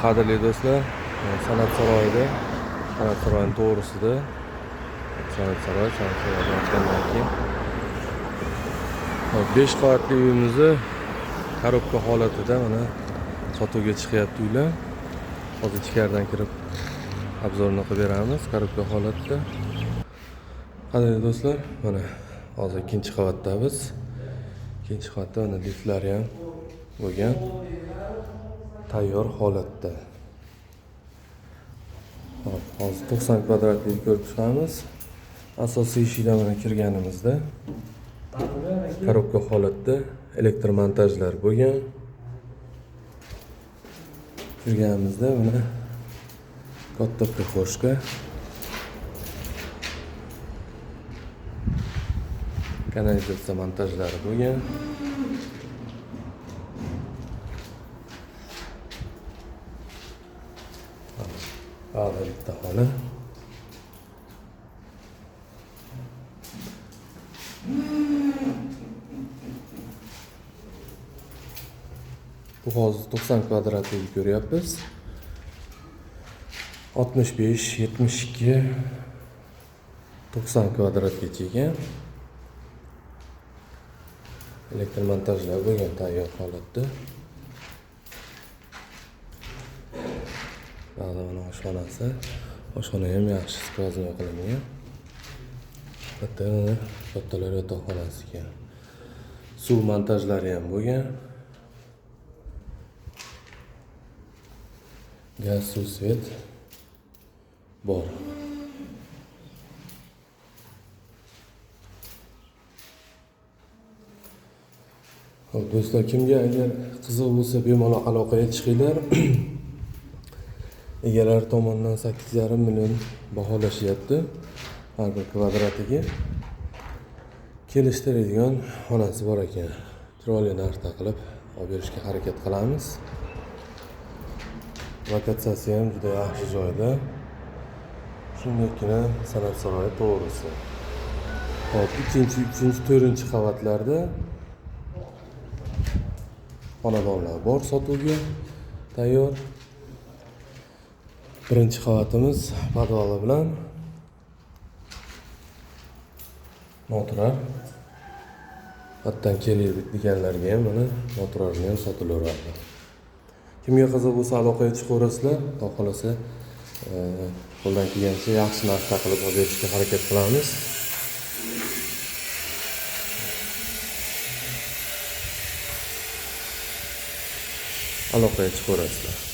Qadrli do'stlar, San'at saroyida, San'at saroyining to'g'risida, San'at saroyi, San'at saroyidan o'tgandan keyin 5 qavatli uyimizni korobka holatida mana sotuvga chiqyapti uylar. Hozir ichkaridan kirib obzorni qilib beramiz korobka holatida. Qadrli do'stlar, mana hozir ikkinchi qavatdamiz. Ikkinchi qavatda mana liftlari ham bo'lgan, tayyor holatda. Hop, hozir 90 kvadratlik ko'rib chiqamiz. Asosiy eshikdan mana kirganimizda korobka holatda elektr montajlar bo'lgan. Kirganimizda mana katta prixoshka, kanalizatsiya montajlari bo'lgan. Ba'zi bitta xona. Bu hozir 90 kvadratlik ko'ryapmiz. 65, 72, 90 kvadratgacha ekan. Elektr montajlar bo'lgan tayyor holatda. Ba'zi mana oshxonasi. Oshxona ham yaxshi skvoznoy qilingan. Bitta mana kattalar yotoqxonasi ekan. Suv montajlari ham bo'lgan. Gaz, suv, svet bor. Xo'p, do'stlar, kimga agar qiziq bo'lsa, bemalol aloqaga chiqinglar. Egalari tomonidan 8,5 million baholashyapti har bir kvadratiga. Kelishtiradigan xonasi bor ekan. Chiroyli narxda qilib olib berishga harakat qilamiz. Lokatsiyasi ham juda yaxshi joyda. Shundaygina San'at saroyi to'g'risi. Hop, 2-chi, 3-chi, 4-chi qavatlarda xonadonlar bor sotuvga tayyor. Birinchi qavatimiz podvali bilan noturar. Hattan kelaylik deganlarga ham mana noturarni ham sotilaveradi. Kimga qiziq bo'lsa aloqaga chiqaverasizlar. Xudo xolasa, qo'ldan kelgancha yaxshi narxda qilib olib berishga harakat qilamiz. Aloqaga chiqaverasizlar.